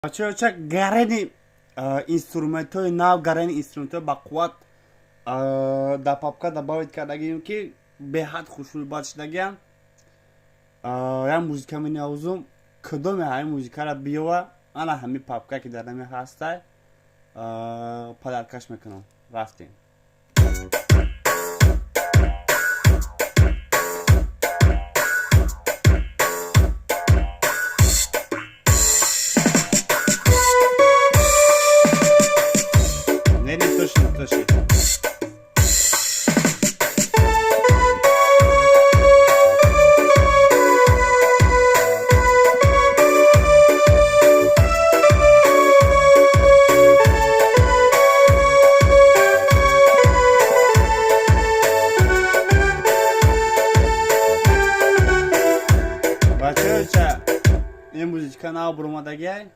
Бачаёча, гарени инструментҳои нав, гарени инструментҳои бақувват дар папка добавить кардагием, ки беҳад хушрӯй бад шудагиам. Як музика менавозум, кудоме ҳамин музикаро биёва, ана ҳамин папка, ки дар нами ҳастай, подаркаш мекунам. Рафтем. Не, не точно, точно. Бачаёча, ин музичка нав буромадагиай.